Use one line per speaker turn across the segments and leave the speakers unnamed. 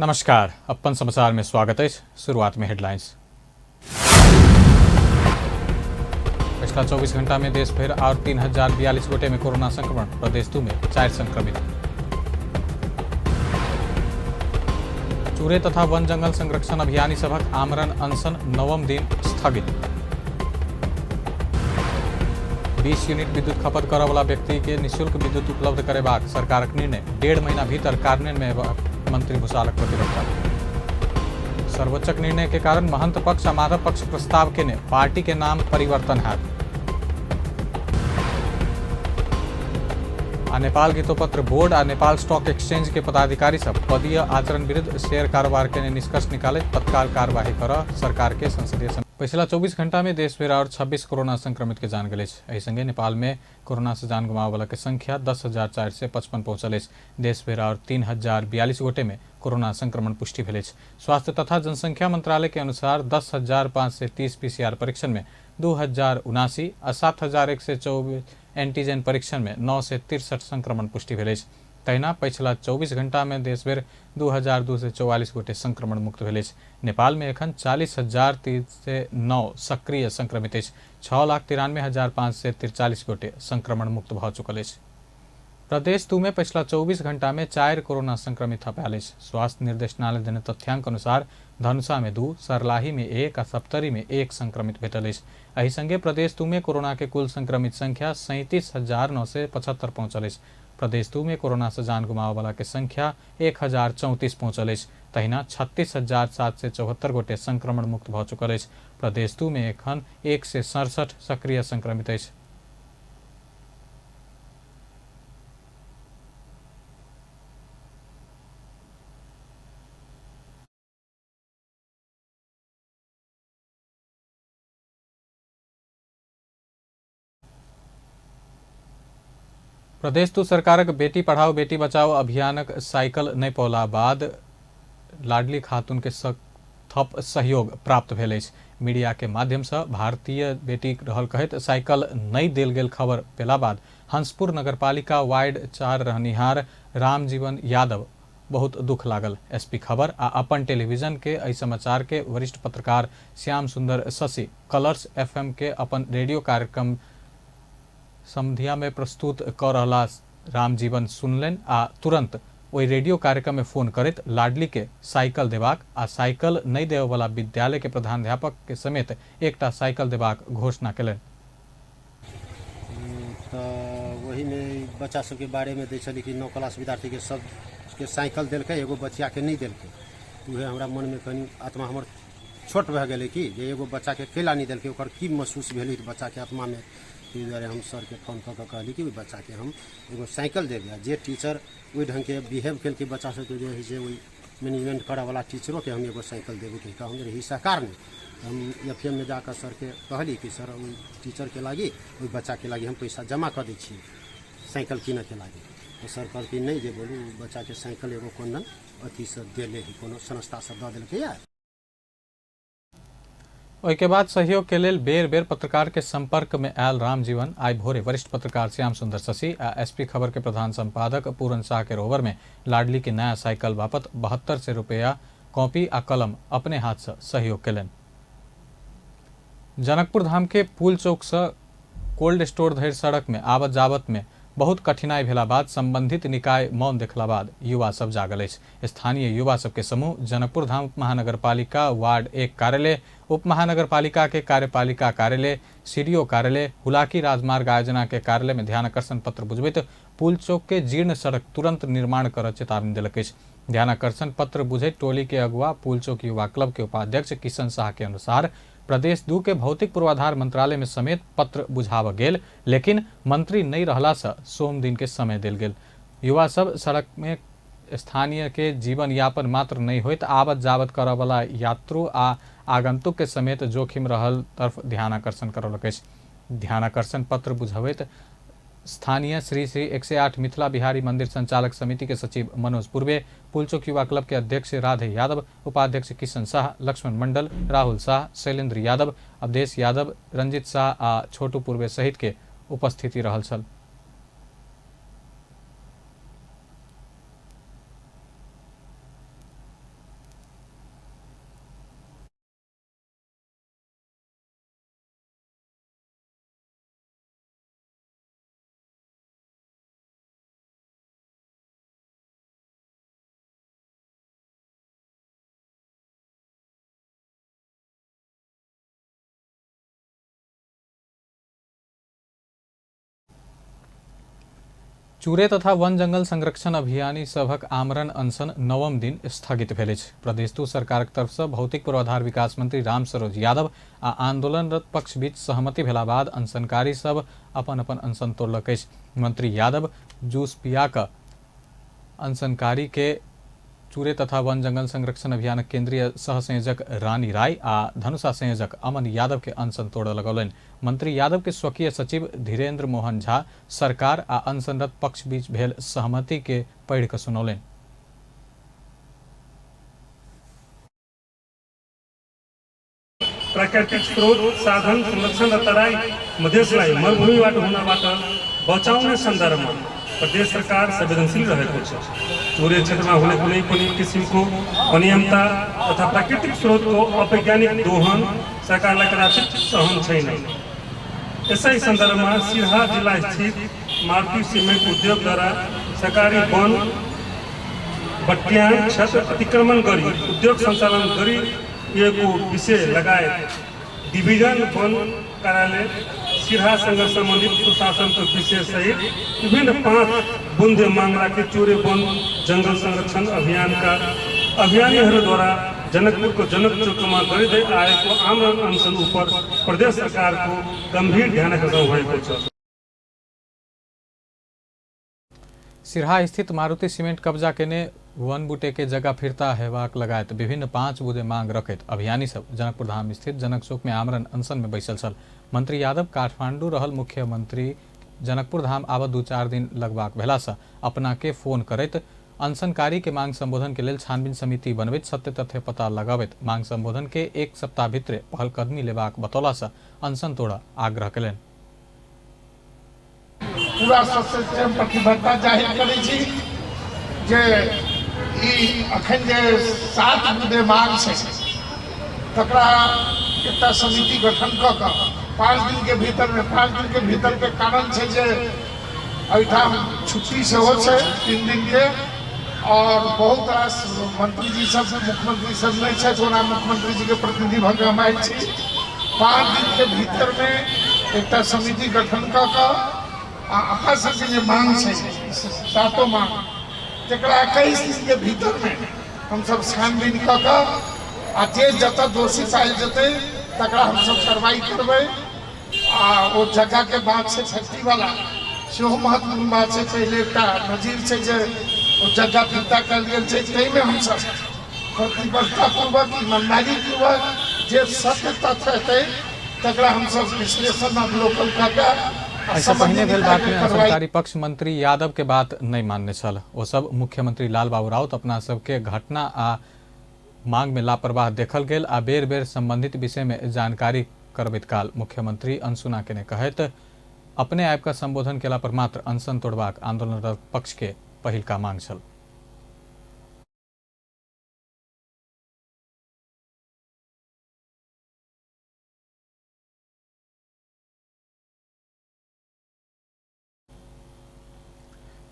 नमस्कार, अपन समाचार में स्वागत है। शुरुआत में हेडलाइंस। पिछला 24 घंटा में देश भर और 3042 गोटे में कोरोना संक्रमण, प्रदेश 2 में 4 संक्रमित। चूरे तथा वन जंगल संरक्षण अभियानी सभक आमरण अनशन नवम दिन स्थगित। 20 यूनिट विद्युत खपत करऽ वाला व्यक्ति के निःशुल्क विद्युत उपलब्ध करेबाक सरकारक निर्णय, 1.5 महीना भीतर कार्यान्वयन में मंत्री भूषालक प्रतिबद्धता। सर्वोच्चक निर्णय के कारण महंत पक्ष आ माधव पक्ष प्रस्ताव केने पार्टी के नाम परिवर्तन हैत। आ नेपाल गितोपत्र बोर्ड आ नेपाल स्टॉक एक्सचेंज के पदाधिकारी सब पदीय आचरण विरुद्ध शेयर कारोबार के निष्कर्ष निकाले तत्काल कार्यवाही कर सरकार के संसदीय। पिछला 24 घंटा में देश भर और 26 कोरोना संक्रमित के जान गेल अछि। एहि संगे नेपाल में कोरोना से जान गंवावे वाला के संख्या 10,455 पहुंचल अछि। देश भर और 3042 गोटे में कोरोना संक्रमण पुष्टि भेल अछि। स्वास्थ्य तथा जनसंख्या मंत्रालय के अनुसार 10,530 पीसीआर परीक्षण में 2079 आ 7,124 एंटीजन परीक्षण में 963 संक्रमण पुष्टि भेल अछि। तहिना पछिला 24 घंटा में देश भरि 2,244 गोटे संक्रमण मुक्त भेल अछि। नेपाल में एखन 40,309 सक्रिय संक्रमित अछि। 6,93,543 गोटे संक्रमण मुक्त भऽ चुकल अछि। प्रदेश 2 में पछिला 24 घंटा में 4 कोरोना संक्रमित थपायल अछि। स्वास्थ्य निर्देशनालय देने तथ्यांक अनुसार धनुषा में 2, सरलाही में 1 आ सप्तरी में 1 संक्रमित भेटल अछि। एहि संगे प्रदेश 2 में कोरोना के कुल संक्रमित संख्या 37,975 पहुंचल अछि। प्रदेश 2 में कोरोना से जान गुमावे वाला के संख्या 1,034 पहुंचल अछि। तहिना 36,774 गोटे संक्रमण मुक्त भऽ चुकल अछि। प्रदेश 2 में एखन 167 सक्रिय संक्रमित अछि। प्रदेश 2 सरकारक बेटी पढ़ाओ बेटी बचाओ अभियानक साइकिल नहि पौला बाद लाडली खातून के थप सहयोग प्राप्त भेल अछि। मीडिया के माध्यम से भारतीय बेटी रहल कहैत साइकिल नहि देल गेल खबर पेला बाद हंसपुर नगरपालिका वार्ड 4 रहनिहार रामजीवन यादव बहुत दुख लागल। एसपी खबर आ अपन टेलीविजन के एहि समाचार के वरिष्ठ पत्रकार श्याम सुंदर शशि कलर्स एफएम के अपन रेडियो कार्यक्रम संध्या में प्रस्तुत क रहला रामजीवन सुनलनि आ तुरंत ओहि रेडियो कार्यक्रम में फोन करैत लाडली के साइकिल देबाक आ साइकिल नहि देबयवला विद्यालय के प्रधानाध्यापक के समेत एकटा साइकिल देबाक घोषणा केलनि।
तऽ ओहिमे बच्चा सबके बारेमे दै छलै कि 9 क्लास विद्यार्थीके सबके साइकिल देलकै, एगो बच्चाके नहि देलकै। उएह हमरा मनमे कनि आत्मा हमर छोट भए गेलै कि जे एगो बच्चाके कैला नहि देलकै, ओकर की महसूस भेलै बच्चाके आत्मामे। ताहि दुआरे हम सरके फोन कऽ कऽ कहली कि ओहि बच्चाके हम एगो साइकिल देबै आ जे टीचर ओहि ढङ्गके बिहेव केलकै बच्चा सबके जे होइ छै ओहि मैनेजमेंट करऽवला टीचरोके हम एगो साइकिल देबै कहि कऽ हम रही सहकार नहि। हम एफ एम मे जाकऽ सरके कहली कि सर ओहि टीचरके लागि ओहि बच्चाके लागि हम पैसा जमा कऽ दै छी साइकिल कीनऽके लागि। तऽ सर कहलखिन नहि जे बोलू बच्चाके साइकिल एगो कोन अथीसँ देले हइ, कोनो संस्थासँ दऽ देलकैए।
ओहिके बाद सहयोग के लेल बेर बेर पत्रकार के संपर्क में आयल रामजीवन आइ भोरे वरिष्ठ पत्रकार श्याम सुंदर शशि आ एसपी खबर के प्रधान संपादक पूरन शाह के रोवर में लाडली के नया साइकिल बापत 7200 रुपया कॉपी आ कलम अपने हाथ से सहयोग केलनि। जनकपुर धाम के पुल चौक से कोल्ड स्टोर धरि सड़क में आवत जावत में बहुत कठिनाई भेला बाद संबंधित निकाय मौन देखला बाद युवा सब जागल अछि। स्थानीय युवा सबके समूह जनकपुर धाम उप महानगरपालिका वार्ड 1 कार्यालय, उप महानगरपालिका के कार्यपालिका कार्यालय, सीडीओ कार्यालय, हुलाकी राजमार्ग आयोजना के कार्यालय में ध्यानाकर्षण पत्र बुझबैत पुल चौक के जीर्ण सड़क तुरंत निर्माण कर चेतावनी देलक अछि। ध्यानाकर्षण पत्र बुझैत टोली के अगुआ पुल चौक युवा क्लब के उपाध्यक्ष किशन शाह के अनुसार प्रदेश 2 के भौतिक पूर्वाधार मंत्रालय में समेत पत्र बुझाव गेल, लेकिन मंत्री नहीं रहला से सोम दिन के समय देल गेल। युवा सब सड़क में स्थानीय के जीवन यापन मात्र नहीं होइत आवत जावत करऽवला यात्रु आ आगंतुक के समेत जोखिम रहल तरफ ध्यानाकर्षण करौलक अछि। ध्यानाकर्षण पत्र बुझबैत स्थानीय श्री श्री 108 मिथिला बिहारी मंदिर संचालक समिति के सचिव मनोज पूर्वे, पुलचौक युवा क्लब के अध्यक्ष राधे यादव, उपाध्यक्ष किशन शाह, लक्ष्मण मंडल, राहुल शाह, शैलेंद्र यादव, अवधेश यादव, रंजित शाह आ छोटू पूर्वे सहित के उपस्थिति रहल छल। चूरे तथा वन जंगल संरक्षण अभियानी सभक आमरण अनशन नवम दिन स्थगित भेल अछि। प्रदेश 2 सरकारक तरफ से भौतिक पूर्वाधार विकास मंत्री राम सरोज यादव आ आंदोलनरत पक्ष बीच सहमति भेला बाद अनशनकारी सब अपन अपन अनशन तोड़लक अछि। मंत्री यादव जूस पिया कऽ अनशनकारी के चूरे तथा वन जंगल संरक्षण अभियानक केंद्रीय सह संयोजक रानी राय आ धनुषा संयोजक अमन यादव के अनशन तोड़ऽ लगौलनि। मंत्री यादव के स्वकीय सचिव धीरेन्द्र मोहन झा सरकार आ अनशनरत पक्ष बीच भेल सहमति के पढ़ि कऽ सुनौलनि।
प्राकृतिक स्रोत साधन संरक्षण र तराई मधेसलाई मरुभूमिबाट हुनबाट बचाउने सन्दर्भमा प्रदेश सरकार संवेदनशील रहेको छ। चुरे क्षेत्रमा हुने कुनै पनि किसिमको अनियमता तथा प्राकृतिक स्रोतको अवैज्ञानिक दोहन सरकारलाई कदाचित सहन छैन। यसै सन्दर्भमा सिरहा जिल्ला स्थित मारुति सिमेन्ट उद्योगद्वारा सरकारी वन बट्याङ क्षेत्र अतिक्रमण गरी उद्योग सञ्चालन गरिएको विषय लगायत डिभिजन वन कार्यालय सिरहासँग सम्बन्धित सुशासनको विषय सहित विभिन्न 5 बुँदे माग राखी चुरे वन जङ्गल संरक्षण अभियानका अभियानीहरूद्वारा जनकपुरको जनक चौकमा गरिँदै आएको आमरण अनसन उप प्रदेश सरकारको गम्भीर ध्यानाकर्षण भएको छ।
सिरहा स्थित मारुति सीमेंट कब्जा केने वन बुटे के जगह फिर्ता हेबाक लगायत विभिन्न 5 बुँदे मांग रखैत अभियानी सब जनकपुर धाम स्थित जनक चौक में आमरण अनशन में बैसल छल। मंत्री यादव काठमांडू रहल मुख्यमंत्री जनकपुर धाम आब 2-4 दिन लगबाक भेला से अपना के फोन करैत अनशनकारी के मांग संबोधन के लेल छानबीन समिति बनबैत सत्य तथ्य पता लगाबैत मांग संबोधन के 1 सप्ताह भीतरे पहलकदमी लेबाक बतौला से अनशन तोड़ आग्रह कयलनि।
पूरा सशक्त प्रतिबद्धता जाहिर करै छी जे ई अखन जे 7 बुँदे मांग छै तकरा एकटा समिति गठन कऽ कऽ 5 दिन के भीतर में, 5 दिन के भीतर के कारण छै जे एहिठाम छुट्टी सेहो छै 3 दिन के और बहुत रास मंत्री जी सब मुख्यमंत्री सब नहीं छथि, ओना मुख्यमंत्री जी के प्रतिनिधि भऽ कऽ हम आयल छी। 5 दिन के भीतर में एकटा समिति गठन कऽ कऽ आ अपना सबके जे मांग छै 7 मांग तकरा 21 दिन के भीतर में हमसब छानबीन कऽ कऽ आ जे जतऽ दोषी पायल जेतै तकरा हमसब कार्रवाई करबै। आ ओ जगह के बात छै फैक्ट्री वाला सेहो महत्वपूर्ण बात छै। पहिले एकटा नजीर छै जे ओ जगह फिर्ता कयल गेल छै, ताहिमे हमसब प्रतिबद्धतापूर्वक ईमानदारीपूर्वक जे सत्य तथ्य हेतै तकरा हमसब विश्लेषण अवलोकन कऽ कऽ
एहिसँ पहिने भेल बात में अनशनकारी पक्ष मंत्री यादव के बात नहीं मानने छल। ओ सब मुख्यमंत्री लालबाबू राउत अपना सबके घटना आ मांग में लापरवाह देखल गेल आ बेर बेर संबंधित विषय में जानकारी करबैत काल मुख्यमंत्री अनसुना केने कहैत अपने आबि कऽ संबोधन केला पर मात्र अनशन तोड़बाक आंदोलनरत पक्ष के पहिलका मांग छल।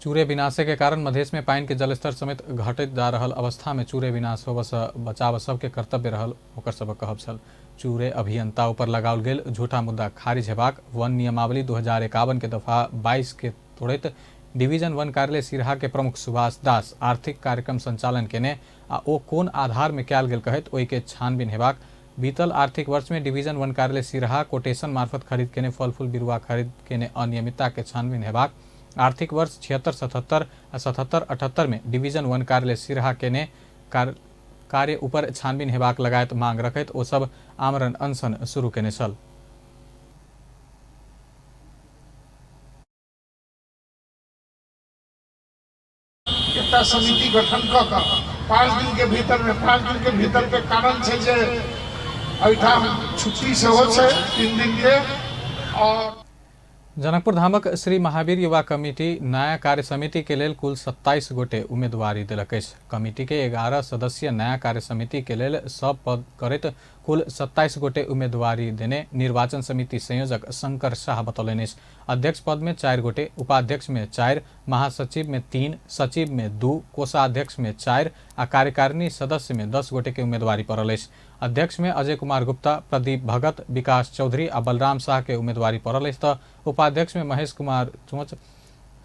चूरे विनाशे के कारण मधेश में पानि के जलस्तर समेत घटैत जा रहल अवस्था में चूरे विनाश होबऽ से बचाव सबके कर्तव्य रहल ओकर सबक कहब छल। चूरे अभियंता ऊपर लगाओल गेल झूठा मुद्दा खारिज हेबाक वन नियमावली 2051 के दफा 22 के तोड़ैत डिवीजन वन कार्यालय सिरहा के प्रमुख सुभाष दास आर्थिक कार्यक्रम संचालन केने आ ओ कोन आधार में कयल गेल कहैत ओहि के छानबीन हेबाक बीतल आर्थिक वर्ष में डिवीजन वन कार्यालय सिरहा कोटेशन मार्फत खरीद केने फल फूल बिरुवा खरीद केने अनियमितता के छानबीन हेबाक आर्थिक वर्ष 76-77 आ 77-78 में डिवीजन वन कार्यालय सिरहा केने कार्य ऊपर छानबीन हेबाक लगायत मांग रखैत ओ सब आमरण अनशन शुरू केने छल।
एकटा समिति गठन कऽ कऽ 5 दिन के भीतर में, 5 दिन के भीतर के कारण छै जे एहिठाम छुट्टी सेहो छै 3 दिन के और
जनकपुर धामक श्री महावीर युवा कमिटी नया कार्य समिति के लेल कुल 27 गोटे उम्मीदवारी देलक अछि। कमिटी के 11 सदस्यीय नया कार्य समिति के लेल सब पद करैत कुल 27 गोटे उम्मीदवारी देने निर्वाचन समिति संयोजक शंकर शाह बतौलनि अछि। अध्यक्ष पद में 4 गोटे, उपाध्यक्ष में 4, महासचिव में 3, सचिव में 2, कोषाध्यक्ष में 4 आ कार्यकारिणी सदस्य में 10 गोटे के उम्मीदवारी पड़ल अछि। अध्यक्ष में अजय कुमार गुप्ता, प्रदीप भगत, विकास चौधरी आ बलराम शाह के उम्मीदवारी पड़ल अछि त उपाध्यक्ष में महेश कुमार चोच,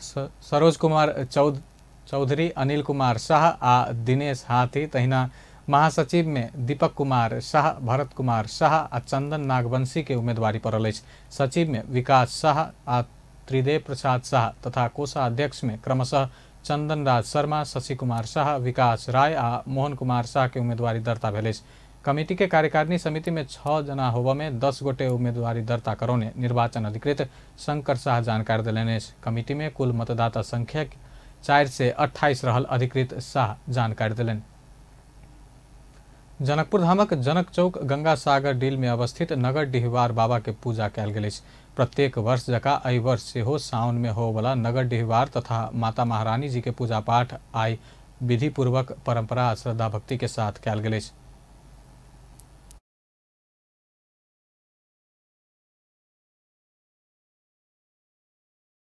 सरोज कुमार चौधरी, अनिल कुमार शाह आ दिनेश हाथी, तहिना महासचिव में दीपक कुमार शाह, भरत कुमार शाह आ चंदन नागवंशी के उम्मीदवारी पड़ल अछि। सचिव में विकास शाह आ त्रिदेव प्रसाद शाह तथा कोषाध्यक्ष में क्रमशः चंदन राज शर्मा, शशि कुमार शाह, विकास राय आ मोहन कुमार शाह के उम्मीदवारी दर्ता भेल अछि। कमिटी के कार्यकारिणी समिति में 6 जना होबय में 10 गोटे उम्मीदवारी दर्ता करौने निर्वाचन अधिकृत शंकर शाह जानकारी देलनि अछि। कमिटी में कुल मतदाता संख्या 428 रहल अधिकृत शाह जानकारी देलनि। जनकपुर धामक जनक चौक गंगा सागर डील में अवस्थित नगर डिहवार बाबा के पूजा कयल गेल अछि। प्रत्येक वर्ष जकाँ एहि वर्ष सेहो सावन में होवला नगर डिहवार तथा माता महारानी जी के पूजा पाठ आइ विधिपूर्वक परंपरा आ श्रद्धा भक्ति के साथ कयल गेल अछि।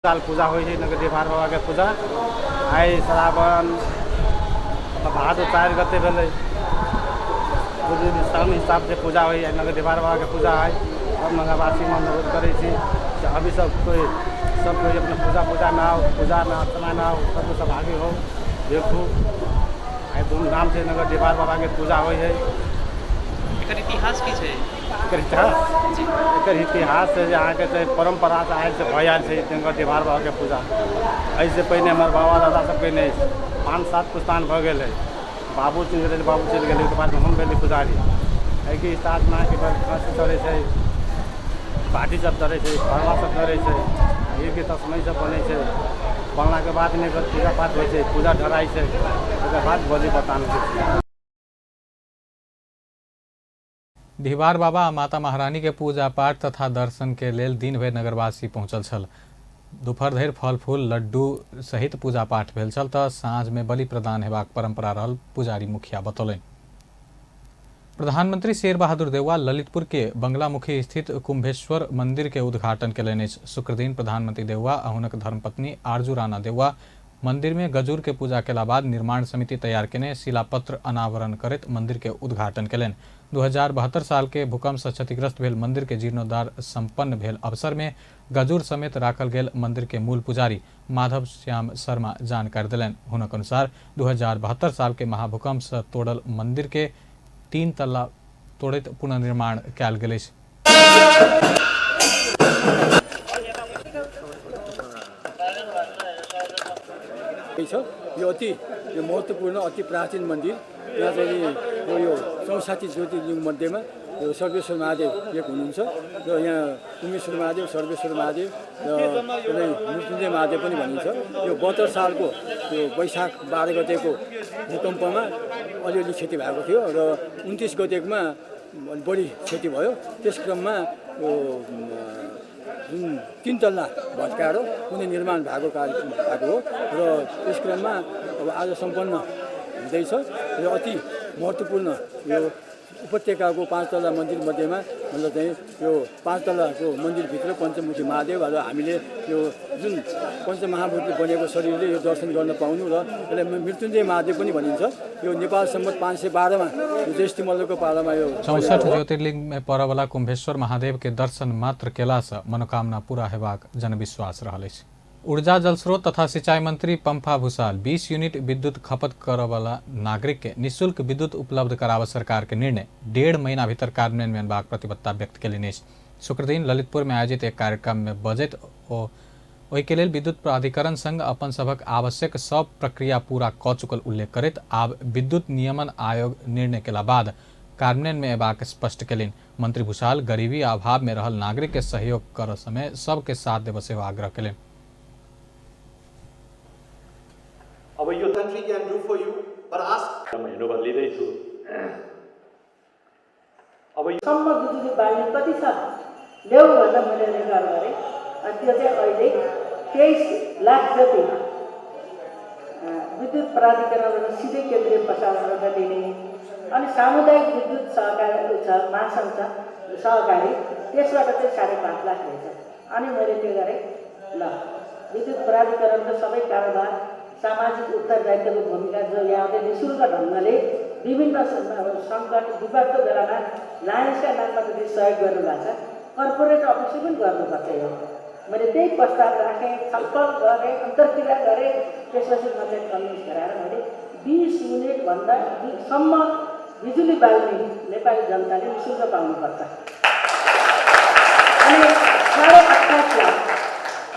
साल पूजा होइ छै नगर डिहबार बाबा के पूजा। आइ श्रावण भादो 4 गते भेलै, सावन हिसाब से पूजा होइ है। नगर डिहबार बाबा के पूजा है। सब नगरवासी में अनुरोध करै छी कि अभी सब कोई अपना पूजा में आओ, पूजा में अर्चना में आओ, सब सहभागी हो, देखू। आइ धूमधाम से नगर डिहबार बाबा के पूजा होइ है।
एकर इतिहास की छै?
एकर इतिहास जे अहाँके छै परम्परा से आयल छै, भऽ आयल छै नगर डिहबार बाबाके पूजा। एहिसँ पहिने हमर बाबा दादा सब कयने 5-7 पुस्तान भऽ गेलै। बाबू चलि गेलै, बाबू चलि गेलै, ओहिके बाद हम भेली पुजारी। एहिके इतिहासमे अहाँके खसी चढ़ै छै, बाटी सब चढ़ै छै, फड़वा सब चढ़ै छै, खीरके तस्मै सब बनै छै। बनलाके बादमे एकर पूजा पाठ होइ छै, पूजा ढराइ छै, ओकर बाद बलि प्रदान होइ छै।
डिहबार बाबा आ माता महारानी के पूजा पाठ तथा दर्शन के लेल दिन भरि नगरवासी पहुँचल छल। दोपहर धरि फल फूल लड्डू सहित पूजा पाठ भेल छल तऽ साँझ में बलि प्रदान हेबाक परंपरा रहल पुजारी मुखिया बतौलनि। प्रधानमंत्री शेर बहादुर देउवा ललितपुर के बंगलामुखी स्थित कुंभेश्वर मंदिर के उद्घाटन केलनि अछि। शुक्रदिन प्रधानमंत्री देउवा आ हुनक धर्मपत्नी आरजू राणा देउवा मंदिर में गजूर के पूजा केला बाद निर्माण समिति तैयार केने शिलापत्र अनावरण करैत मंदिर के उद्घाटन केलनि। 2072 साल के भूकंप से क्षतिग्रस्त भेल मंदिर के जीर्णोद्धार संपन्न भेल अवसर में गजूर समेत राखल गेल मंदिर के मूल पुजारी माधव श्याम शर्मा जानकारी देलनि। हुनक अनुसार 2072 साल के महाभूकंप से तोड़ल मंदिर के 3 तल्ला तोड़ैत पुनर्निर्माण कयल गेल अछि।
यो अति यो महत्त्वपूर्ण अति प्राचीन मन्दिर। यहाँ चाहिँ यो 64 ज्योतिर्लिङ्ग मध्येमा यो सर्वेश्वर महादेव एक हुनुहुन्छ र यहाँ कुमेश्वर महादेव, सर्वेश्वर महादेव र यसलाई मृत्युञ्जय महादेव पनि भनिन्छ। यो 72 सालको यो वैशाख 12 गतेको भूकम्पमा अलिअलि क्षति भएको थियो र 29 गतेकोमा बढी क्षति भयो। त्यस क्रममा यो जुन 3 तल्ला भत्काएर पुनर्निर्माण भएको भएको हो र त्यस क्रममा अब आज सम्पन्न हुँदैछ। र अति महत्त्वपूर्ण यो उपत्यकाको 5 तल्ला मन्दिर मध्येमा मतलब चाहिँ यो 5 तल्लाको मन्दिरभित्र पञ्चमुखी महादेव र हामीले यो जुन पञ्चमहाभूतले बनेको शरीरले यो दर्शन गर्न पाउनु र यसलाई मृत्युञ्जय महादेव पनि भनिन्छ। यो नेपाल सम्बत 512मा ज्येष्ठ मल्लको पालामा यो
64 ज्योतिर्लिंग में पड़वला कुंभेश्वर महादेव के दर्शन मात्र केला से मनोकामना पूरा हेबाक जनविश्वास रहल अछि। ऊर्जा जलस्रोत तथा सिंचाई मंत्री पंफा भूषाल 20 यूनिट विद्युत खपत करवला नागरिक के निःशुल्क विद्युत उपलब्ध कराबऽ सरकार के निर्णय 1.5 महीना भीतर कार्यान्वयन में अनबाक प्रतिबद्धता व्यक्त केलनि अछि। शुक्रदिन ललितपुर में आयोजित एक कार्यक्रम में बजैत ओहिके लेल विद्युत प्राधिकरण संग अपन सभक आवश्यक सब प्रक्रिया पूरा कऽ चुकल उल्लेख करैत आब विद्युत नियमन आयोग निर्णय केला बाद कार्यान्वयन में अयबाक स्पष्ट केलनि। मंत्री भूषाल गरीबी आ अभाव में रहल नागरिक के सहयोग करऽ समय सबके साथ देबऽ सेहो आग्रह केलनि।
अब यो country can do for you, but ask
हेर्नु लिँदैछु। अब
सम्म बिजुली बाल्ने कति छ ल्याऊ भन्दा मैले रेकर्ड गरेँ। अनि त्यो चाहिँ अहिले 23 लाख जति विद्युत प्राधिकरणबाट सिधै केन्द्रीय प्रसारणबाट लिने अनि सामुदायिक विद्युत सहकारी छ महासङ्घ छ सहकारी त्यसबाट चाहिँ 5.5 लाख रहेछ। अनि मैले त्यो गरेँ। ल विद्युत प्राधिकरणको सबै कारोबार सामाजिक उत्तरदायित्वको भूमिका जो यहाँले निःशुल्क ढङ्गले विभिन्न सङ्कट विपदको बेलामा लायन्सका नाममा जति सहयोग गर्नुभएको छ, कर्पोरेट अफिसले पनि गर्नुपर्छ यो। मैले त्यही प्रस्ताव राखेँ, छलफल गरेँ, अन्तर्क्रिया गरेँ। त्यसपछि म चाहिँ कन्भिन्स गराएर मैले 20 युनिटभन्दा सम्म बिजुली बाल्ने नेपाली जनताले निःशुल्क पाउनुपर्छ। अनि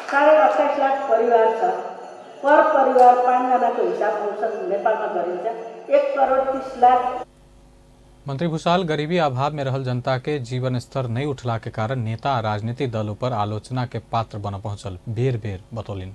28.5 लाख परिवार छ, पर परिवार 5 जनाको हिसाब आउँछ नेपालमा गरिन्छ 1 करोड 30 लाख।
मंत्री भूषाल गरीबी अभाव में रहल जनता के जीवन स्तर नहीं उठला के कारण नेता आ राजनीतिक दल ऊपर आलोचना के पात्र बन पहुंचल बेर बेर बतौलिन।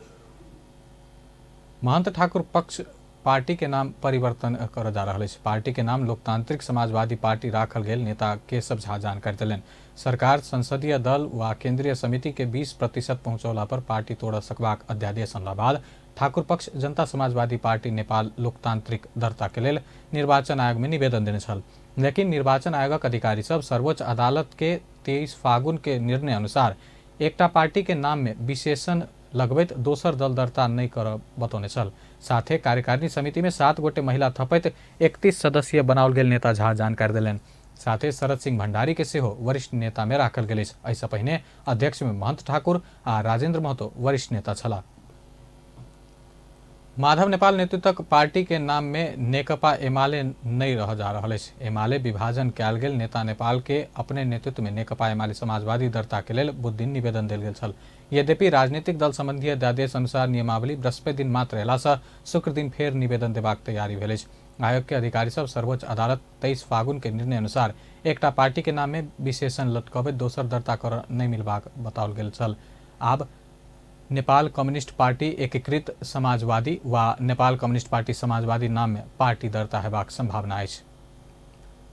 महंत ठाकुर पक्ष पार्टी के नाम परिवर्तन कर जा रहा है। पार्टी के नाम लोकतांत्रिक समाजवादी पार्टी राखल गेल नेता केशव झा जानकारी दिलनि। सरकार संसदीय दल व केंद्रीय समिति के 20% पहुंचौला पर पार्टी तोड़ सकबाक अध्यादेश अनला बाद ठाकुर पक्ष जनता समाजवादी पार्टी नेपाल लोकतांत्रिक दर्ता के लेल निर्वाचन आयोग में निवेदन देने छल। लेकिन निर्वाचन आयोगक अधिकारी सब सर्वोच्च अदालत के 23 फागुन के निर्णय अनुसार एकटा पार्टी के नाम में विशेषण लगबैत दोसर दल दर्ता नहीं कर बतौने छल। साथे कार्यकारिणी समिति में 7 गोटे महिला थपैत 31 सदस्यीय बनाओल गेल नेता झा जानकारी देलनि। साथे शरद सिंह भंडारी के सेहो वरिष्ठ नेता में राखल गेल अछि। एहिसँ पहिने अध्यक्ष में महंत ठाकुर आ राजेंद्र महतो वरिष्ठ नेता छलाह। माधव नेपाल नेतृत्वक पार्टी के नाम में नेकपा एमाले नहीं रह जा रहा अछि। एमाले विभाजन कयल गेल नेता नेपाल के अपने नेतृत्व में नेकपा एमाले समाजवादी दर्ता के लेल बुधदिन निवेदन देल गेल छल। यद्यपि राजनीतिक दल संबंधी अध्यादेश अनुसार नियमावली बृहस्पति दिन मात्र अयलासँ शुक्र दिन फेर निवेदन देबाक तैयारी भेल अछि। आयोग के अधिकारी सब सर्वोच्च अदालत 23 फागुन के निर्णय अनुसार एकटा पार्टी के नाम में विशेषण लटकबैत दोसर दर्ता कर नहीं मिलबाक बताओल गेल छल। आब नेपाल कम्युनिस्ट पार्टी एकीकृत समाजवादी व नेपाल कम्युनिस्ट पार्टी समाजवादी नाम में पार्टी दर्ता हेबाक संभावना अछि।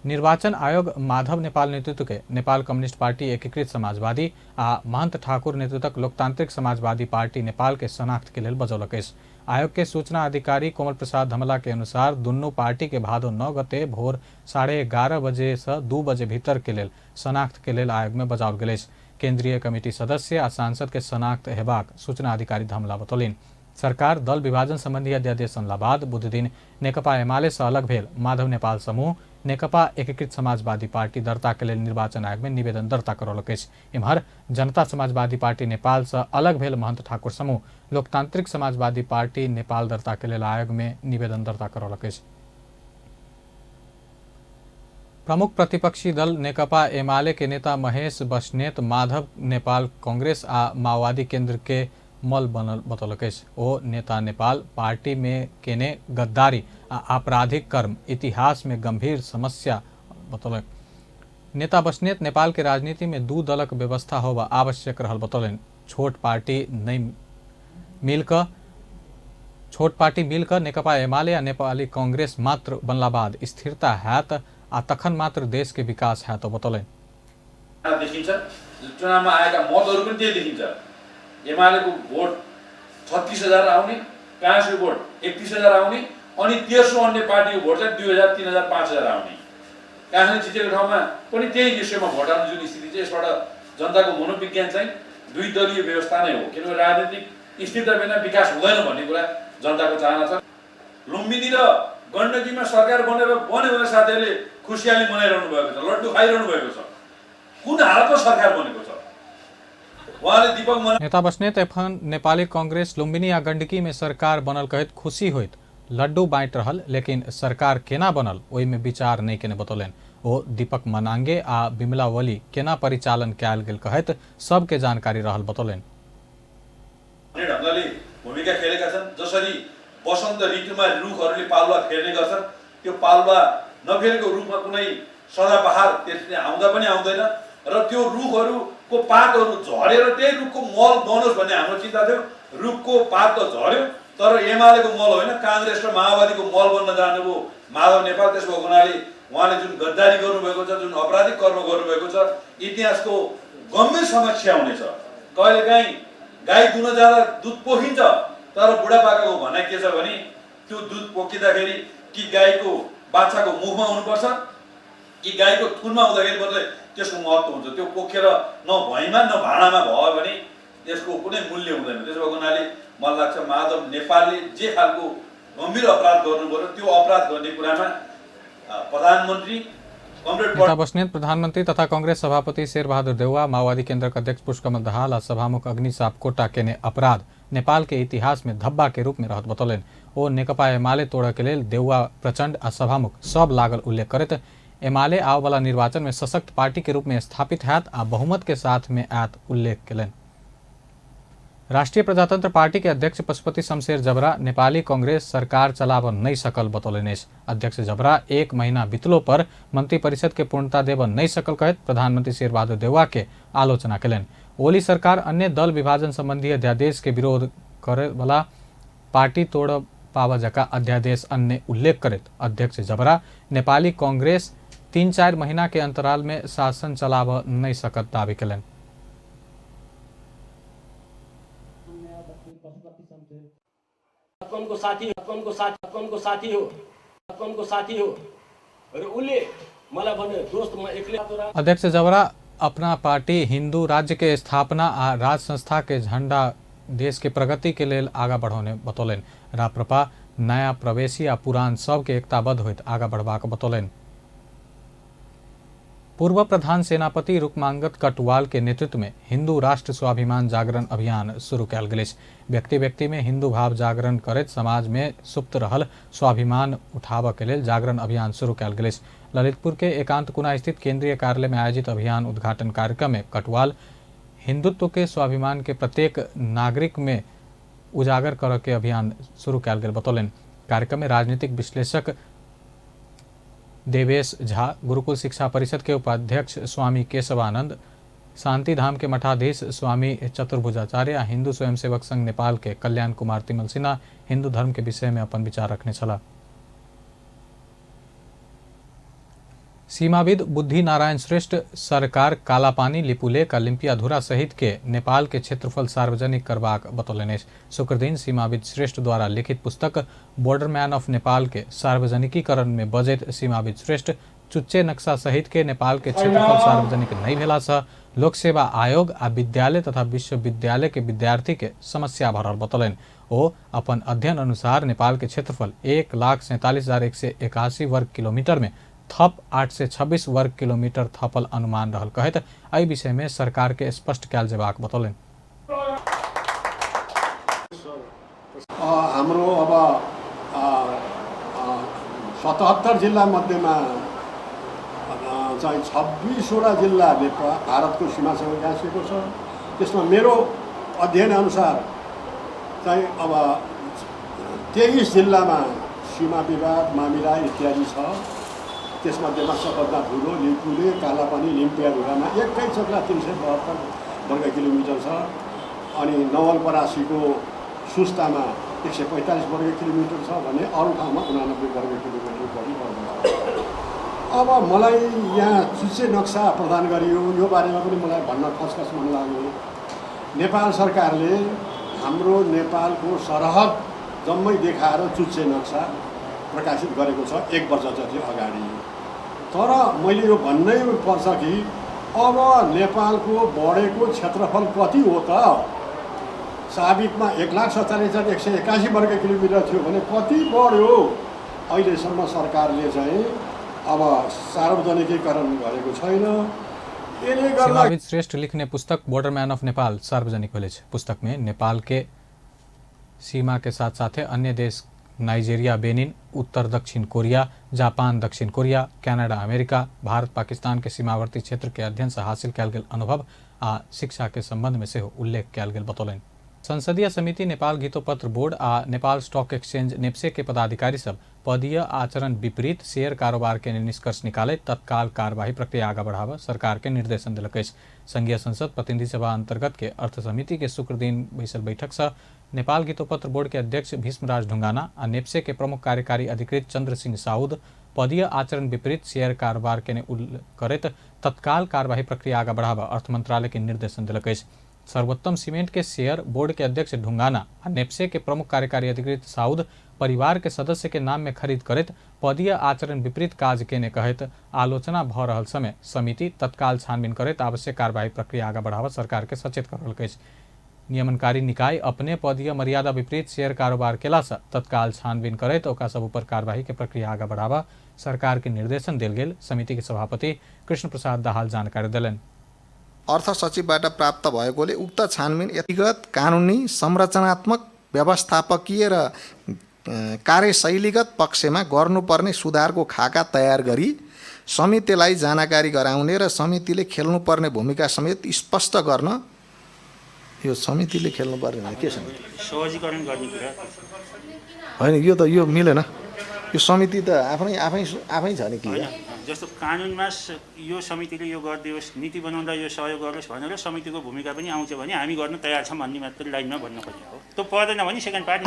निर्वाचन आयोग माधव नेपाल नेतृत्व के नेपाल कम्युनिस्ट पार्टी एकीकृत समाजवादी आ महंत ठाकुर नेतृत्वक लोकतांत्रिक समाजवादी पार्टी नेपाल के शनाख्त के लेल बजौलक अछि। आयोग के सूचना अधिकारी कोमल प्रसाद धमला के अनुसार दुनू पार्टी के भादो 9 गते भोर 11:30 बजे से 2 बजे भीतर के लेल शनाख्त के लेल आयोग में बजाओल गेल अछि। केंद्रीय कमिटी सदस्य आ सांसद के शनाख्त हेबाक सूचना अधिकारी धमला बतौलनि। सरकार दल विभाजन संबंधी अध्यादेश अनला बाद बुधदिन नेकपा एमाले से अलग भेल माधव नेपाल समूह नेकपा एकीकृत समाजवादी पार्टी दर्ता के लेल निर्वाचन आयोग में निवेदन दर्ता करौलक अछि। एम्हर जनता समाजवादी पार्टी नेपाल से अलग भेल महंत ठाकुर समूह लोकतांत्रिक समाजवादी पार्टी नेपाल दर्ता के लेल आयोग में निवेदन दर्ता करौलक अछि। प्रमुख प्रतिपक्षी दल नेकपा एमाले के नेता महेश बस्नेत माधव नेपाल कांग्रेस आ माओवादी केंद्र के मल बनल बतौलक अछि। ओ नेता नेपाल पार्टी में केने गद्दारी आ आपराधिक कर्म इतिहास में गंभीर समस्या बतौलक। नेता बस्नेत नेपाल के राजनीति में 2 दलक व्यवस्था होबा आवश्यक रहल बतौलनि। छोट पार्टी नहीं मिलकर छोट पार्टी मिलकर नेकपा एमाले आ नेपाली कांग्रेस मात्र बनला बाद स्थिरता हैत आ तखन मात्र देश के विकास हैत बतौलनि।
देखिन्छ चुनावमा आएका मतहरू पनि त्यही देखिन्छ। एमालेको भोट 36,000 आउने, काङ्ग्रेसको भोट 31,000 आउने अनि तेस्रो अन्य पार्टीको भोट चाहिँ 2,000 3,000 5,000 आउने। काङ्ग्रेसले जितेको ठाउँमा पनि त्यही रेसियोमा भोट आउने जुन स्थिति चाहिँ यसबाट जनताको मनोविज्ञान चाहिँ दुई दलीय व्यवस्था नै हो, किनभने राजनीतिक स्थिरता बिना विकास हुँदैन भन्ने कुरा जनताको चाहना छ। लुम्बिनी र गण्डकीमा सरकार बनेर बन्यो भने साथीहरूले खुसियाली मनाइरहनु भएको छ, लड्डु खाइरहनु भएको छ। कुन हालतमा सरकार बनेको छ? उहाँले दीपक
नेता बस्नेत एखन नेपाली कांग्रेस लुम्बिनी आ गण्डकी में सरकार बनल कहैत खुशी होइत लड्डू बाँटि रहल, लेकिन सरकार केना बनल ओहिमे विचार नहि केने बतौलनि। ओ दीपक मनांगे आ बिमला वली केना परिचालन कयल गेल कहैत सबके जानकारी रहल बतौलनि।
ढङ्गले भूमिका खेलेका छन्। जसरी वसन्त ऋतुमा रुखहरूले पालुवा फेर्ने गर्छन्, त्यो पालुवा नफेरेको रुखमा कुनै सदाबहार त्यसले आउँदा पनि आउँदैन र त्यो रुखहरूको पातहरू झरेर त्यही रुखको मल बनोस् भन्ने हाम्रो चिन्ता थियो। रुखको पात त झऱ्यो, तर एमालेको मल होइन, काङ्ग्रेस र माओवादीको मल बन्न जानुभयो माधव नेपाल। त्यसो भएको हुनाले उहाँले जुन गद्दारी गर्नुभएको छ, जुन आपराधिक कर्म गर्नुभएको छ, इतिहासको गम्भीर समस्या हुनेछ। कहिलेकाहीँ गाई दुन जाँदा दुध पोखिन्छ, तर बुढापाकाको भनाइ के छ भने त्यो दुध पोखिँदाखेरि कि गाईको बाछाको मुखमा हुनुपर्छ कि गाईको थुनमा हुँदाखेरि मात्रै त्यसको महत्त्व हुन्छ। त्यो पोखेर न भैँमा न भाँडामा भयो भने त्यसको कुनै मूल्य हुँदैन। त्यसो भएको हुनाले मलाई लाग्छ माधव नेपालले जे खालको गम्भीर अपराध गर्नु पर्यो त्यो अपराध गर्ने कुरामा प्रधानमन्त्री कमरेड
नेता बस्नेत प्रधानमन्त्री तथा कांग्रेस सभापति शेरबहादुर देउवा, माओवादी केन्द्रक अध्यक्ष पुष्पकमल दाहाल आ सभामुख अग्नि सापकोटा केने अपराध नेपाल के इतिहास में धब्बा के रूप में रहत बतौलनि। ओ नेकपा एमाले तोड़य के लेल देउवा, प्रचण्ड आ सभामुख सब लागल उल्लेख करैत एमाले आबयवला निर्वाचन में सशक्त पार्टी के रूप में स्थापित हैत आ बहुमत के साथ में आयत उल्लेख केलनि। राष्ट्रिय प्रजातंत्र पार्टी के अध्यक्ष पशुपति शमशेर जबरा नेपाली कांग्रेस सरकार चलाब नहीं सकल बतौलनि अछि। अध्यक्ष जबरा एक महीना बितलो पर मंत्रिपरिषद के पूर्णता देब नहीं सकल कहैत प्रधानमंत्री शेरबहादुर देउवा के आलोचना केलनि। ओली सरकार अन्य दल विभाजन संबंधी अध्यादेश के विरोध करे वाला पार्टी तोड़ पावा जका अध्यादेश अन्य उल्लेख करैत अध्यक्ष जबरा नेपाली कांग्रेस 3-4 महीना के अंतराल में शासन चलाब नहीं सकत दावी केलनि।
कौनको साथी, कौनको साथी, कौनको साथी हो, कौनको साथी हो र उले मलाई भन्यो दोस्त म एक्लै।
अध्यक्ष जबरा अपना पार्टी हिंदू राज्य के स्थापना आ राज संस्था के झंडा देश के प्रगति के लेल आगा बढ़ौने बतौलनि। राप्रपा नया प्रवेशी आ पुरान सब के एकताबद्ध होइत आगा बढ़बाक बतौलनि। पूर्व प्रधान सेनापति रुक्मांगद कटवाल के नेतृत्व में हिंदू राष्ट्र स्वाभिमान जागरण अभियान शुरू कयल गेल अछि। व्यक्ति व्यक्ति में हिंदू भाव जागरण करैत समाज में सुप्त रहल स्वाभिमान उठाबऽ के लेल जागरण अभियान शुरू कयल गेल अछि। ललितपुर के एकांत कुना स्थित केंद्रीय कार्यालय में आयोजित अभियान उद्घाटन कार्यक्रम में कटवाल हिंदुत्व के स्वाभिमान के प्रत्येक नागरिक में उजागर करऽ के अभियान शुरू कयल गेल बतौलनि। कार्यक्रम में राजनीतिक विश्लेषक देवेश झा, गुरुकुल शिक्षा परिषद के उपाध्यक्ष स्वामी केशवानंद, शांतिधाम के मठाधीश स्वामी चतुर्भुजाचार्य आ हिंदू स्वयंसेवक संघ नेपाल के कल्याण कुमार तिमल सिन्हा हिंदू धर्म के विषय में अपन विचार रखने छलाह। सीमाविद बुद्धि नारायण श्रेष्ठ सरकार कालापानी, लिपुलेख आ लिम्पियाधुरा सहित के नेपाल के क्षेत्रफल सार्वजनिक करबाक बतौलनि अछि। शुक्रदिन सीमाविद श्रेष्ठ द्वारा लिखित पुस्तक बॉर्डरमैन ऑफ नेपाल के सार्वजनिकीकरण में बजैत सीमाविद श्रेष्ठ चुच्चे नक्शा सहित के नेपाल के क्षेत्रफल सार्वजनिक नहीं भेला से लोक सेवा आयोग आ विद्यालय तथा विश्वविद्यालय के विद्यार्थी के समस्या भरल बतौलनि। ओ अपन अध्ययन अनुसार नेपाल के क्षेत्रफल 1,47,181 वर्ग किलोमीटर में थप 826 वर्ग किलोमीटर थपल अनुमान रहल कहैत एहि विषय में सरकार के स्पष्ट कयल जेबाक बतौलनि।
हाम्रो अब 77 जिल्ला मध्येमा चाहिँ 26 वटा जिल्ला नेपाल भारतको सीमासँग गाँसिएको छ। त्यसमा मेरो अध्ययन अनुसार चाहिँ अब 23 जिल्लामा सीमा विवाद मामिला इत्यादि छ। त्यसमध्येमा सबभन्दा ठुलो लिपुले, कालापानी, लिम्पियाधुरामा एकै चक्ला 372 वर्ग किलोमिटर छ। अनि नवलपरासीको सुस्तामा 145 वर्ग किलोमिटर छ भने अरू ठाउँमा 89 वर्ग किलोमिटर बढी पर्दछ। अब मलाई यहाँ चुच्चे नक्सा प्रदान गरियो, यो बारेमा पनि मलाई भन्न खसखस मन लाग्यो। नेपाल सरकारले हाम्रो नेपालको सरहद जम्मै देखाएर चुच्चे नक्सा प्रकाशित गरेको छ एक वर्ष जति अगाडि। तर मैले यो भन्नै पर्छ कि अब नेपालको बढेको क्षेत्रफल कति हो त? साबिकमा 1,47,181 वर्ग किलोमिटर थियो भने कति बढ्यो? अहिलेसम्म सरकारले चाहिँ अब सार्वजनिकीकरण गरेको छैन। यसले गर्दा
सीमाविद श्रेष्ठ लिखने पुस्तक बॉर्डरमैन ऑफ नेपाल सार्वजनिक भेल अछि। पुस्तक में नेपाल के सीमा के साथ साथे अन्य देश नाइजेरिया, बेनिन, उत्तर दक्षिण कोरिया, जापान, दक्षिण Korea, Canada, America, Bharat, Pakistan के सीमावर्ती क्षेत्र के अध्ययन से हासिल कयल गेल अनुभव आ शिक्षा के संबंध में सेहो उल्लेख कयल गेल बतौलनि। संसदीय समिति नेपाल घितोपत्र बोर्ड आ नेपाल स्टॉक एक्सचेंज नेप्से के पदाधिकारी सब पदीय आचरण विपरीत शेयर कारोबार के निष्कर्ष निकालैत तत्काल कार्यवाही प्रक्रिया आगा बढ़ाबऽ सरकार के निर्देशन देलक अछि। संघीय संसद प्रतिनिधि सभा अंतर्गत के अर्थ समिति के शुक्रदिन बैसल बैठक से नेपाल घितोपत्र बोर्ड के अध्यक्ष भीष्मराज ढुंगाना आ नेप्से के प्रमुख कार्यकारी अधिकृत चंद्र सिंह साउद पदीय आचरण विपरीत शेयर कारोबार के करैत तत्काल कार्यवाही प्रक्रिया आगा बढ़ाबऽ अर्थ मंत्रालय के निर्देशन देलक अछि। सर्वोत्तम सीमेंट के शेयर बोर्ड के अध्यक्ष ढुंगाना आ नेप्से के प्रमुख कार्यकारी अधिकृत साउद परिवार के सदस्य के नाम में खरीद करैत पदीय आचरण विपरीत काज केने कहैत आलोचना भ रहल समय समिति तत्काल छानबीन करैत आवश्यक कार्यवाही प्रक्रिया आगा बढ़ाबऽ सरकार के सचेत कर रहल अछि। नियमनकारी निकाय अपने पदीय मर्यादा विपरीत शेयर कारोबार केला से तत्काल छानबीन करैत ओकरा सब ऊपर कार्यवाही के प्रक्रिया आगा बढ़ावा सरकार के निर्देशन देल गेल समिति के सभापति कृष्ण प्रसाद दाहाल जानकारी देलनि।
अर्थ सचिवबाट प्राप्त भएकोले उक्त छानबिन व्यक्तिगत, कानुनी, संरचनात्मक, व्यवस्थापकीय र कार्यशैलीगत पक्षमा गर्नुपर्ने सुधारको खाका तयार गरी समितिलाई जानकारी गराउने र समितिले खेल्नुपर्ने भूमिका समेत स्पष्ट गर्न। यो समितिले खेल्नुपर्ने के समिति
सहजीकरण गर्ने कुरा
होइन, यो त यो मिलेन। यो समिति त आफ्नै आफै आफै छ नि कि
जस्तो कानुनमा यो समितिले यो गरिदियोस्, नीति बनाउँदा यो सहयोग गरोस् भनेर समितिको भूमिका पनि आउँछ भने हामी गर्न तयार छौँ भन्ने मात्र लाइनमा भन्नु खोजेको हो। त्यो पर्दैन भने सेकेन्ड पार्ट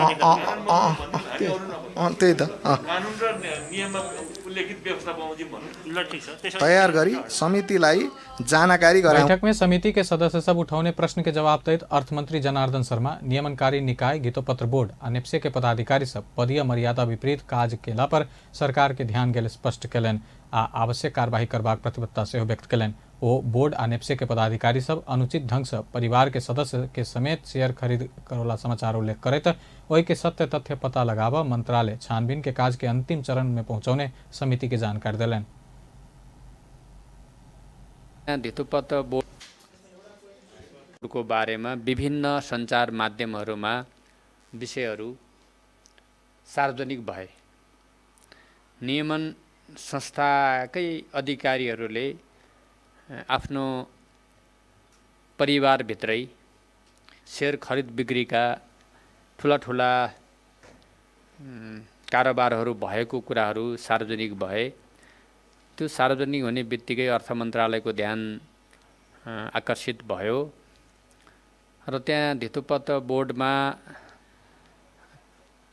त्यही त
कानुन र नियममा उल्लेखित व्यवस्था बमोजिम भन्नु।
ल ठिक छ,
तयार गरी समितिलाई जानकारी गराउँ।
बैठक में समिति के सदस्य सब उठौने प्रश्न के जवाब दैत अर्थमंत्री जनार्दन शर्मा नियमनकारी निकाय घितोपत्र बोर्ड आ नेप्से के पदाधिकारी सब पदीय मर्यादा विपरीत काज केला पर सरकार के ध्यान गेल स्पष्ट केलनि आ आवश्यक कार्यवाही करबाक प्रतिबद्धता सेहो व्यक्त केलनि। ओ बोर्ड आ नेप्से के पदाधिकारी सब अनुचित ढंग से परिवार के सदस्य के समेत शेयर खरीद करवला समाचार उल्लेख करैत ओहि के सत्य तथ्य पता लगाबऽ मंत्रालय छानबीन के काज के अंतिम चरण में पहुंचौने समिति के जानकारी देलनि।
धितोपत्र बोर्डको बारेमा विभिन्न सञ्चार माध्यमहरूमा विषयहरू सार्वजनिक भए। नियमन संस्थाकै अधिकारीहरूले आफ्नो परिवारभित्रै सेयर खरिद बिक्रीका ठुला ठुला कारोबारहरू भएको कुराहरू सार्वजनिक भए। त्यो सार्वजनिक हुने बित्तिकै अर्थ मन्त्रालयको ध्यान आकर्षित भयो र त्यहाँ धितोपत्र बोर्डमा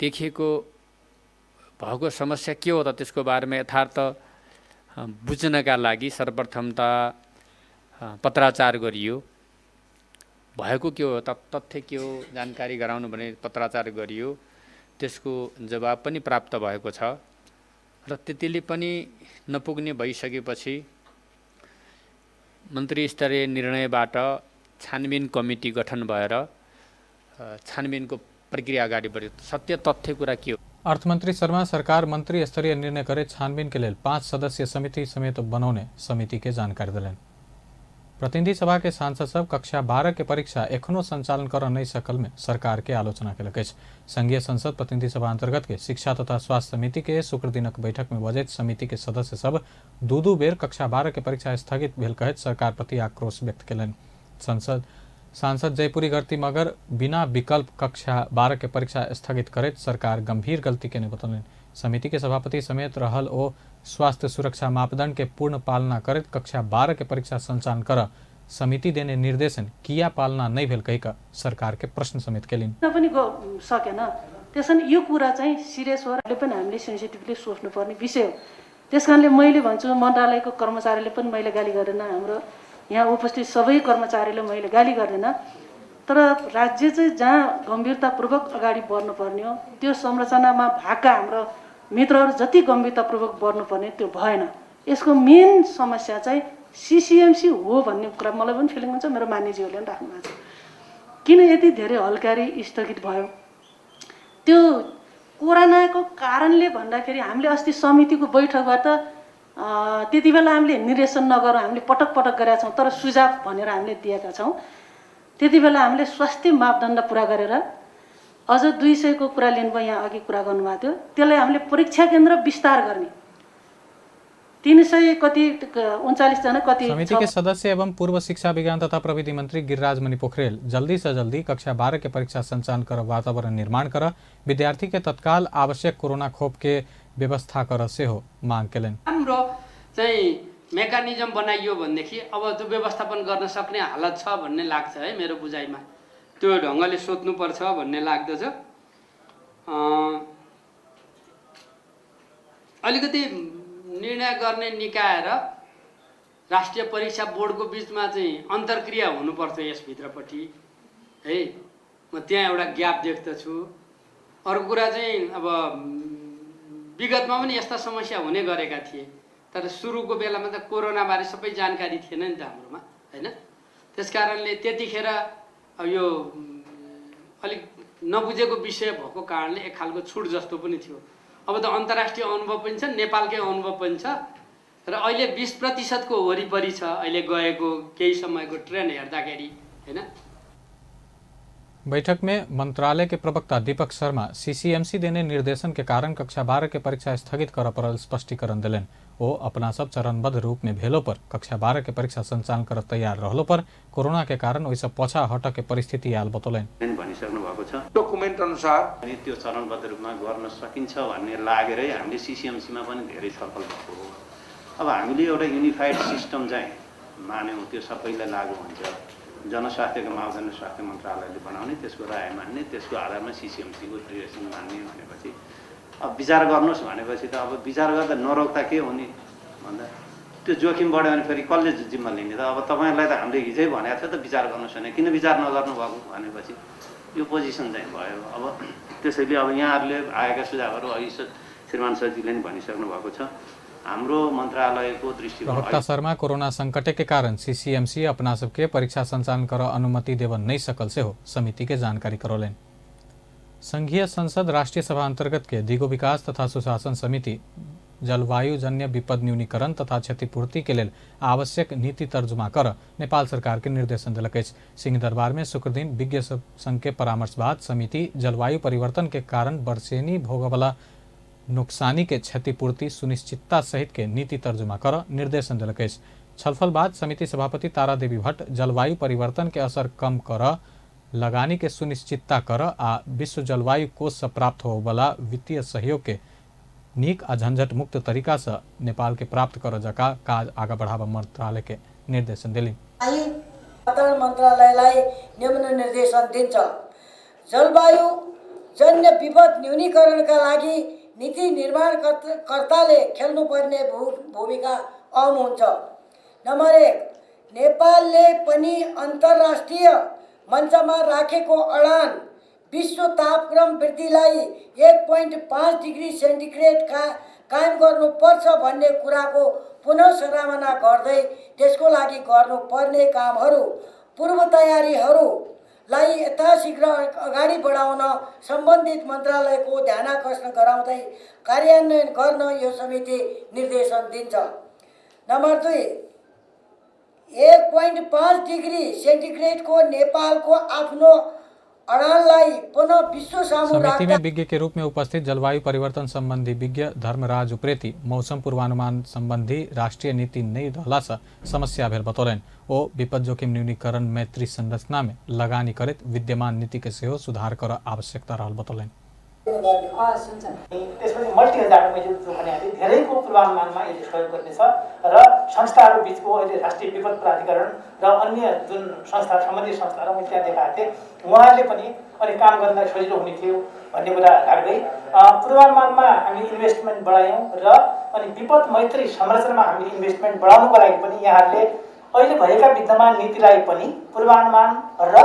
देखिएको भएको समस्या के हो त त्यसको बारेमा यथार्थ बुझ्नका लागि सर्वप्रथम त पत्राचार गरियो। भएको के हो त, तथ्य के हो जानकारी गराउनु भने पत्राचार गरियो, त्यसको जवाब पनि प्राप्त भएको छ र त्यतिले पनि नपुग्ने भइसकेपछि मन्त्री स्तरीय निर्णयबाट छानबिन कमिटी गठन भएर छानबिनको प्रक्रिया अगाडि बढ्यो। सत्य तथ्य कुरा के हो?
अर्थमंत्री शर्मा सरकार मंत्री स्तरीय निर्णय करे छानबीन के लेल 5 सदस्यीय समिति समेत बनौने समिति के जानकारी दिलनि। प्रतिनिधि सभा के सांसद सब कक्षा 12 के परीक्षा एखनो संचालन कर नहीं सकल में सरकार के आलोचना केलक अछि। संघीय संसद प्रतिनिधि सभा अंतर्गत के शिक्षा तथा स्वास्थ्य समिति के शुक्र दिनक बैठक में बजैत समिति के सदस्य सब दू बेर कक्षा 12 के परीक्षा स्थगित भेल कहैत सरकार प्रति आक्रोश व्यक्त केलनि। सांसद जयपुरी गर्ती मगर बिना विकल्प कक्षा 12 के परीक्षा स्थगित करैत सरकार गंभीर गलती केने बतौलनि। समिति के सभापति समेत रहल ओ स्वास्थ्य सुरक्षा मापदंड के पूर्ण पालना करैत कक्षा 12 के परीक्षा संचालन कर समिति देने निर्देशन किया पालना नहीं भेल कहि कऽ सरकार के प्रश्न समेत केलनि।
पनि सकेन। त्यसैले यो कुरा चाहिँ सिरियस हो र पनि हामीले सेन्सिटिभली सोच्नुपर्ने विषय हो। त्यस कारणले मैले भन्छु मन्त्रालयको कर्मचारीले पनि मैले गाली गरेन, हाम्रो यहाँ उपस्थित सबै कर्मचारीले मैले गाली गर्दैन, तर राज्य चाहिँ जहाँ गम्भीरतापूर्वक अगाडि बढ्नुपर्ने हो त्यो संरचनामा भएका हाम्रो मित्रहरू जति गम्भीरतापूर्वक बढ्नुपर्ने त्यो भएन। यसको मेन समस्या चाहिँ सिसिएमसी हो भन्ने कुरा मलाई पनि फिलिङ हुन्छ, मेरो मान्यजीहरूले पनि राख्नु भएको छ। किन यति धेरै हलकारी स्थगित भयो? त्यो कोरोनाको कारणले भन्दाखेरि हामीले अस्ति समितिको बैठकबाट त्यति बेला हामीले निर्देशन नगरौँ, हामीले पटक पटक गरेका छौँ, तर सुझाव भनेर हामीले दिएका छौँ। त्यति बेला हामीले स्वास्थ्य मापदण्ड पुरा गरेर अझ 200 को कुरा लिनुभयो, यहाँ अघि कुरा गर्नुभएको थियो, त्यसलाई हामीले परीक्षा केन्द्र विस्तार गर्ने 300 कति 39 जना कति।
समिति के सदस्य एवं पूर्व शिक्षा विज्ञान तथा प्रविधि मंत्री गिरिराज मणि पोखरेल जल्दी से जल्दी कक्षा 12 के परीक्षा संचालन कर वातावरण निर्माण कर विद्यार्थी के तत्काल आवश्यक कोरोना खोप के व्यवस्था कर सेहो मांग केलनि।
राम्रो चाहिँ मेकानिजम बनाइयो भनेदेखि अब त्यो व्यवस्थापन गर्न सक्ने हालत छ भन्ने लाग्छ है मेरो बुझाइमा। त्यो ढङ्गले सोध्नुपर्छ भन्ने लाग्दछ। अलिकति निर्णय गर्ने निकाय र राष्ट्रिय परीक्षा बोर्डको बिचमा चाहिँ अन्तर्क्रिया हुनुपर्छ यसभित्रपट्टि है। म त्यहाँ एउटा ग्याप देख्दछु। अर्को कुरा चाहिँ अब विगतमा पनि यस्ता समस्या हुने गरेका थिए, तर सुरुको बेलामा त कोरोनाबारे सबै जानकारी थिएन नि त हाम्रोमा हैन। त्यसकारणले त्यतिखेर अब यो अलिक नबुझेको विषय भएको कारणले एक खालको छुट जस्तो पनि थियो। अब त अन्तर्राष्ट्रिय अनुभव पनि छ, नेपालकै अनुभव पनि छ र अहिले 20% को वरिपरि छ अहिले गएको केही समयको ट्रेन्ड हेर्दाखेरि, हैन।
बैठक में मंत्रालय के प्रवक्ता दीपक शर्मा सीसीएमसी देने निर्देशन के कारण कक्षा 12 के परीक्षा स्थगित कर पड़ल स्पष्टीकरण दिलन। ओ अपना सब चरणबद्ध रूप में भेलो पर कक्षा 12 के परीक्षा संचालन कर तैयार रहलो पर कोरोना के कारण ओइसे पछा हट के परिस्थिति आयल बतौलन।
भनिसक्नु भएको छ
डकुमेन्ट अनुसार
अनि त्यो चरणबद्ध रूपमा गर्न सकिन्छ भन्ने लागेरै हामीले सीसीएमसीमा पनि धेरै छलफल भएको हो। अब हामीले एउटा युनिफाइड सिस्टम चाहिँ मान्यौँ, त्यो सबैलाई लागू हुन्छ। जनस्वास्थ्यको मापदण्ड स्वास्थ्य मन्त्रालयले बनाउने, त्यसको राय मान्ने, त्यसको आधारमा सीसीएमसीको डिरेक्सन मान्ने भनेपछि अब विचार गर्नुहोस् भनेपछि त अब विचार गर्दा नरोक्दा के हुने भन्दा त्यो जोखिम बढ्यो भने फेरि कसले जिम्मा लिने त? अब तपाईँहरूलाई त हामीले हिजै भनेको थियो त विचार गर्नुहोस् भने, किन विचार नगर्नु भएको भनेपछि यो पोजिसन चाहिँ भयो। अब त्यसैले अब यहाँहरूले आएका सुझावहरू अघि श्रीमान सचिवले पनि भनिसक्नु भएको छ। हाम्रो मन्त्रालयको दृष्टिकोण।
प्रवक्ता शर्मा कोरोना संकट के कारण सीसीएमसी अपना सबके परीक्षा संचालन कर अनुमति देव नहीं सकल से हो समिति के जानकारी करौलनि। संघीय संसद राष्ट्रीय सभा अंतर्गत के दिगो विकास तथा सुशासन समिति जलवायु जन्य विपद न्यूनीकरण तथा क्षतिपूर्ति के लेल आवश्यक नीति तर्जुमा कर नेपाल सरकार के निर्देशन देलक अछि। सिंहदरबार में शुक्रदिन विज्ञ संघ के परामर्श बाद समिति जलवायु परिवर्तन के कारण बर्सेनी भोगवला नुकसानी के क्षतिपूर्ति सुनिश्चितता सहित के नीति तर्जुमा कर निर्देशन देलक अछि। छलफल बाद समिति सभापति तारा देवी भट्ट जलवायु परिवर्तन के असर कम कर, लगानी के सुनिश्चितता कर आ विश्व जलवायु कोष से प्राप्त होवला वित्तीय सहयोग के नीक आ झंझट मुक्त तरीका से नेपाल के प्राप्त कर जका काज आगा बढ़ावा मंत्रालय के निर्देशन दिली।
वातावरण मन्त्रालयलाई निम्न निर्देशन दिन्छ। जलवायु जन्य विपद न्यूनीकरणका लागि नीति निर्माणकर्ताले खेल्नुपर्ने भूमिका अहम हुन्छ। नम्बर 1, नेपालले पनि अन्तर्राष्ट्रिय मञ्चमा राखेको अडान विश्व तापक्रम वृद्धिलाई 1.5 डिग्री सेन्टिग्रेड कायम गर्नुपर्छ भन्ने कुराको पुनः सराहना गर्दै त्यसको लागि गर्नुपर्ने कामहरू पूर्व तयारीहरूलाई यथाशीघ्र अगाडि बढाउन सम्बन्धित मन्त्रालयको ध्यानाकर्षण गराउँदै कार्यान्वयन गर्न यो समिति निर्देशन दिन्छ। नम्बर 2, 1.5 डिग्री सेन्टिग्रेडको नेपालको आफ्नो अडानलाई पुनः विश्व सामु
समिति में विज्ञ के रूप में उपस्थित जलवायु परिवर्तन संबंधी विज्ञ धर्मराज उप्रेती मौसम पूर्वानुमान संबंधी राष्ट्रीय नीति नहीं रहला से समस्या भेल बतौलनि। ओ विपद जोखिम न्यूनीकरण मैत्री संरचना में लगानी करैत विद्यमान नीति के सेहो सुधार कर आवश्यकता रहल बतौलनि।
त्यसपछि मल्टी हजार्ड मैले जो भने धेरैको पूर्वानुमानमा यसले सहयोग गर्नेछ र संस्थाहरू बिचको अहिले राष्ट्रिय विपद प्राधिकरण र अन्य जुन संस्था सम्बन्धित संस्थाहरू मैले त्यहाँ देखाएको थिएँ, उहाँहरूले पनि अलिक काम गर्नलाई सजिलो हुने थियो भन्ने कुरा राख्दै पूर्वानुमानमा हामी इन्भेस्टमेन्ट बढायौँ र अनि विपद मैत्री संरचनामा हामीले इन्भेस्टमेन्ट बढाउनुको लागि पनि यहाँहरूले अहिले भएका विद्यमान नीतिलाई पनि पूर्वानुमान र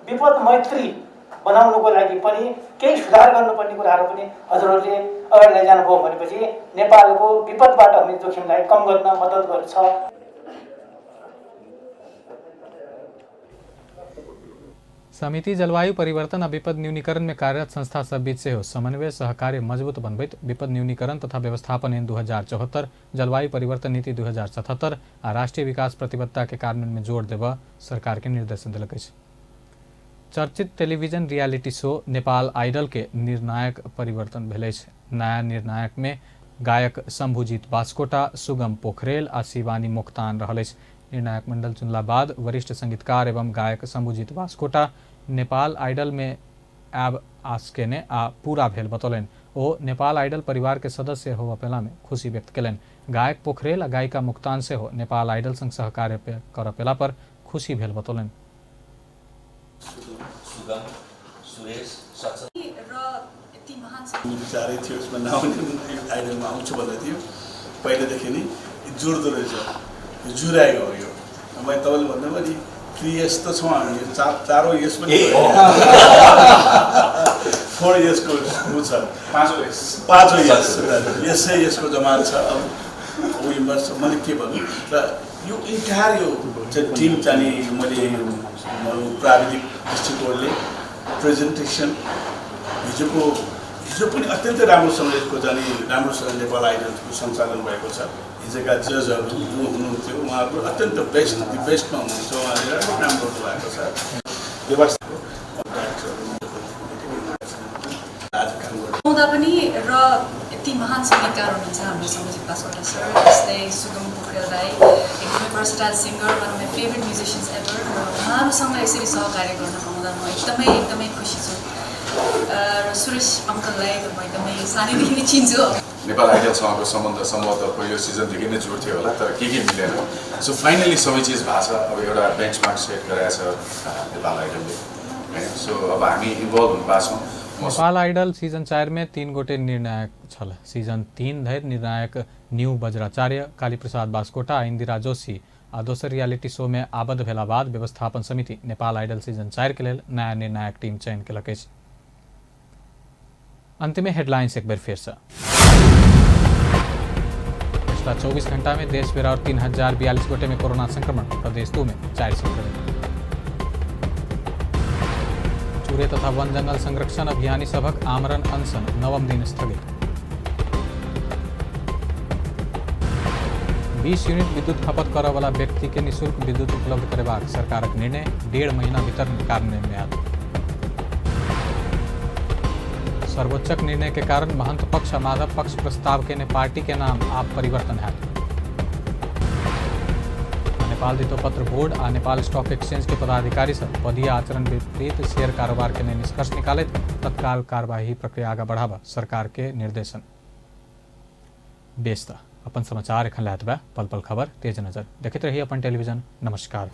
विपद मैत्री बनाउनुको लागि पनि केही सुधार गर्नुपर्ने कुराहरू पनि हजुरहरूले अगाडि लैजानुभयो भनेपछि नेपालको विपदबाट हुने जोखिमलाई कम गर्न मद्दत गर्छ।
समिति जलवायु परिवर्तन आ विपद न्यूनीकरण में कार्यरत संस्था सब बीच सेहो समन्वय सहकार्य मजबूत बनबैत विपद न्यूनीकरण तथा व्यवस्थापन ऐन 2074, जलवायु परिवर्तन नीति 2077 आ राष्ट्रीय विकास प्रतिबद्धता के कानून में जोड़ देबऽ सरकार के निर्देशन देलक अछि। चर्चित television reality show Nepal Idol के निर्णायक परिवर्तन भेल अछि। नया निर्णायक में गायक शंभुजीत बास्कोटा, सुगम पोखरेल आ शिवानी मोक्तान रहल अछि। निर्णायक मंडल चुनला बाद वरिष्ठ संगीतकार एवं गायक शंभुजीत बास्कोटा नेपाल आइडल में आब आस केने आ पूरा भेल बतौलनि। ओ नेपाल आइडल परिवार के सदस्य होबऽ पेला में खुशी व्यक्त केलनि। गायक पोखरेल आ गायिका मोक्तान सेहो नेपाल आइडल संग सहकार्य करऽ पेला पर खुशी भेल बतौलनि।
सुगम, सुरेश,
विचारै थियो यसमा नआउने आइडलमा आउँछु भन्दै थियो पहिलादेखि नै जुर्दो रहेछ, जुराएको हो यो। मैले तपाईँले भन्दा पनि 3 इयर्स त छौँ हामी, चारौँ इयर्स पनि 4 इयर्सको ऊ छ, 5औँ इयर्स यसै यसको जमात छ। अब उयो मैले के भन्नु र यो इन्टायर यो चाहिँ टिम चाहिँ मैले प्राविधिक दृष्टिकोणले प्रेजेन्टेसन हिजोको हिजो पनि अत्यन्तै राम्रोसँग यसको चाहिँ राम्रोसँग नेपाल आइडलको सञ्चालन भएको छ। हिजोका जजहरू जो हुनुहुन्थ्यो उहाँहरू अत्यन्त बेस्ट the बेस्टमा हुनुहुन्छ, उहाँले राम्रो काम गर्नुभएको छ। व्यवस्थाको
हुँदा पनि र यति महान सङ्गीतकार हुनुहुन्छ हाम्रो सङ्गीत बास्कोटा सर, जस्तै सुगम पोखरेल राई एकदमै versatile singer, one of my favourite musicians ever, र उहाँहरूसँग यसरी सहकार्य गर्न पाउँदा म एकदमै एकदमै खुसी छु। र सुरेश अङ्कललाई त म एकदमै सानैदेखि नै चिन्छु।
नेपाल आइडलसँगको सम्बन्ध सम्भवतः पहिलो सिजनदेखि नै जोड्थ्यो होला, तर के के मिलेन। सो फाइनली सबै चिज भएको छ। अब एउटा बेन्चमार्क सेट गराएको छ नेपाल आइडलले होइन। सो अब हामी इन्भल्भ हुनु पाएको छौँ।
नेपाल आइडल सीजन 4 में 3 गोटे निर्णायक छल। सीजन 3 धरि निर्णायक न्यू वज्राचार्य, कालीप्रसाद बास्कोटा, इंदिरा जोशी आ दोसर रियलिटी शो में आबद्ध भेला बाद व्यवस्थापन समिति नेपाल आइडल सीजन 4 के लेल नया निर्णायक टीम चयन केलक अछि। अंत में हेडलाइंस एक बेर फेर से। पिछला 24 घंटा में देश भर और 3042 गोटे में कोरोना संक्रमण, प्रदेश 2 में 4 संक्रमित। चूरे तथा वन जंगल संरक्षण अभियानी सभक आमरण अनशन 9म दिन स्थगित। 20 यूनिट विद्युत खपत करऽ वाला व्यक्ति के निःशुल्क विद्युत उपलब्ध करेबाक सरकारक निर्णय 1.5 महीना भीतर कार्यान्वयन में आयत। सर्वोच्चक निर्णय के कारण महंत पक्ष आ माधव पक्ष प्रस्ताव केने पार्टी के नाम आब परिवर्तन हैत। नेपाल धितोपत्र बोर्ड आ नेपाल स्टॉक एक्सचेंज के पदाधिकारी सब पदीय आचरण विपरीत शेयर कारोबार के निष्कर्ष निकालैत तत्काल कार्यवाही प्रक्रिया आगा बढ़ावा सरकार के निर्देशन। बेस त अपन समाचार एखन लैत बा पल पल खबर तेज नजर देखैत रही अपन टेलीविजन। नमस्कार।